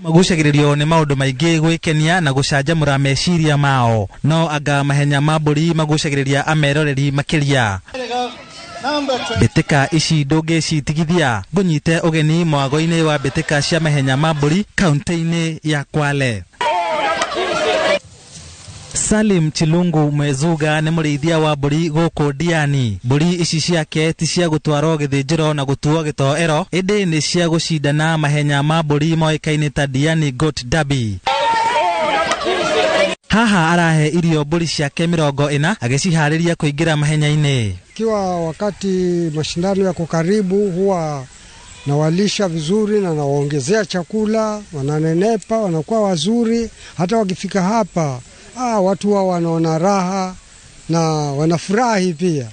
Magucagĩrĩrio nĩ maũndũ maingĩ gwĩkenia na gũcanjamũra meciria mao, no anga mahenya ma mbũri magucagĩrĩria ameroreri makĩria. Mbĩtĩka ici ndũngĩcitigithia. Ngũnyite ũgeni mwago-inĩ wa mbĩtĩka cia mahenya ma mbũri kaunti-inĩ ya Kwale. Salim Chilungu Mwezuga nĩ mũrĩithia wa mbũri gũkũ Diani. Mbũri ici ciake ti cia gũtwarwo gĩthĩnjĩro na gũtuo gĩtoero, ĩndĩ nĩ cia gũcindana mahenya ma mbũri moĩkaine ta Diani Goat Derby. Haha arahe irio mbũri ciake 40 agĩciharĩria kũingĩra mahenya-inĩ. Ikiwa wakati mashindano yako karibu, huwa nawalisha vizuri na nawaongezea chakula, wananenepa, wanakuwa wazuri. Hata wakifika hapa watu wao wanaona raha na wanafurahi pia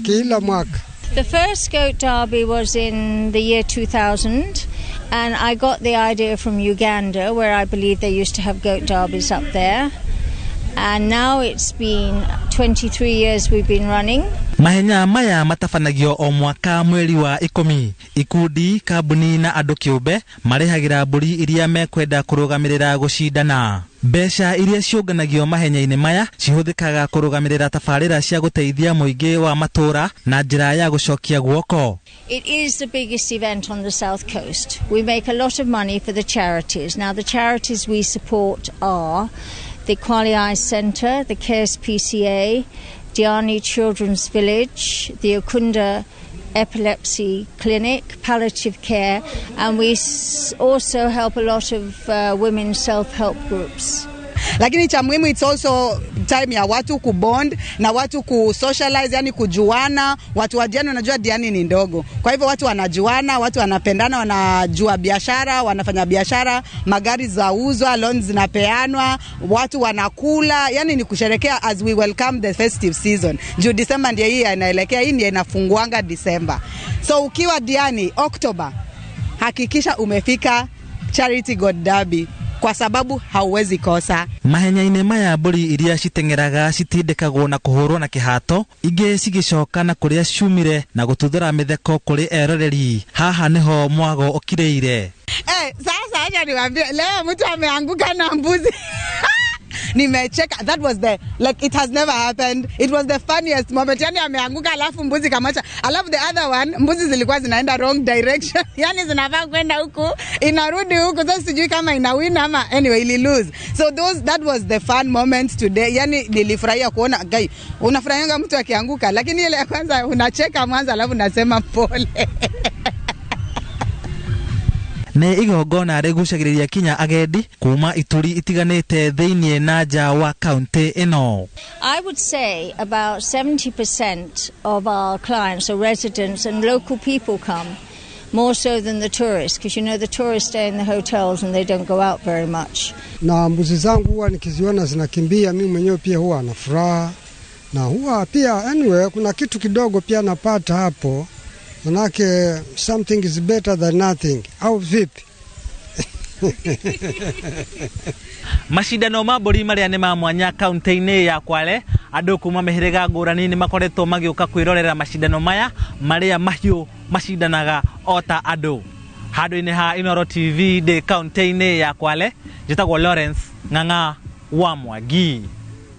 kila mwaka. The first goat derby was in the year 2000, and I got the idea from Uganda, where I believe they used to have goat derbies up there. And now it's been 23 years we've been running. Mahenya maya matabanagio o mwaka mweri wa 10. Ikundi, kambuni na andũ kĩũmbe marĩhagĩra mbũri iria mekwenda kũrũgamĩrĩra gũcindana. Mbeca iria ciũnganagio mahenya-inĩ maya cihũthĩkaga kũrũgamĩrĩra tabarĩra cia gũteithia mũingĩ wa matũũra na njĩra ya gũcokia guoko. It is the biggest event on the South Coast. We make a lot of money for the charities. Now, the charities we support are the Kwale Eye Centre, the KSPCA, Diani Children's Village, the Okunda Epilepsy Clinic, palliative care, and we also help a lot of women's self-help groups. Lakini cha muhimu, it's also time ya watu kubond na watu kusocialize, yani kujuana. Watu wa Diani, unajua Diani ni ndogo, kwa hivyo watu wanajuana, watu wanapendana, wanajua biashara, wanafanya biashara, magari zauzwa, loans zinapeanwa, watu wanakula, yani ni kusherekea as we welcome the festive season. Juu December ndiye hii inaelekea, hii ndiye inafunguanga December. So ukiwa Diani October, hakikisha umefika Charity Goat Derby kwa sababu hauwezi kosa. Mahenya-inĩ maya mbũri iria citeng'eraga citindĩkagwo na kũhũrwo na kĩhato, ingĩ cigĩcoka na kũrĩa ciumire na gũtuthũra mĩtheko kũrĩ eroreri. Haha nĩho mwago ũkirĩire. Sasa acha niwaambie, leo mtu ameanguka na mbuzi. Nimecheka. That was the, like, it has never happened. It was the funniest moment. Yani ameanguka alafu mbuzi kamacha. Alafu the other one, mbuzi zilikuwa zinaenda wrong direction. Yani zinafaa kwenda huku, inarudi huku. Sasa sijui kama ina win ama anyway ili lose. So that was the fun moment today. Yani nilifurahia kuona guy, unafurahianga mtu akianguka, lakini ile ya kwanza unacheka mwanzo alafu unasema pole. Nĩ igongona rĩgucagĩrĩria kinya agendi kuma ituri itiganĩte thĩinĩ na nja wa kaunti ĩno. I would say about 70% of our clients are residents and local people come, more so than the tourists, because the tourists stay in the hotels and they don't go out very much. Na mbuzi zangu huwa nikiziona zinakimbia, mimi mwenyewe pia huwa na furaha, na huwa pia anyway kuna kitu kidogo pia napata hapo. Manake something is better than nothing. Au vipi? Mashindano ma mbũri marĩa nĩ ma mwanya kaunti-inĩ ya Kwale, andũ kuma mĩhĩrĩga ngũrani nĩ makoretwo magĩũka kwĩrorera mashindano maya marĩa mahiũ macindanaga o ta andũ. Handũ-inĩ ha Inooro TV ndĩ kaunti-inĩ ya Kwale, njĩtagwo Lawrence Ng'ang'a wa Mwangi.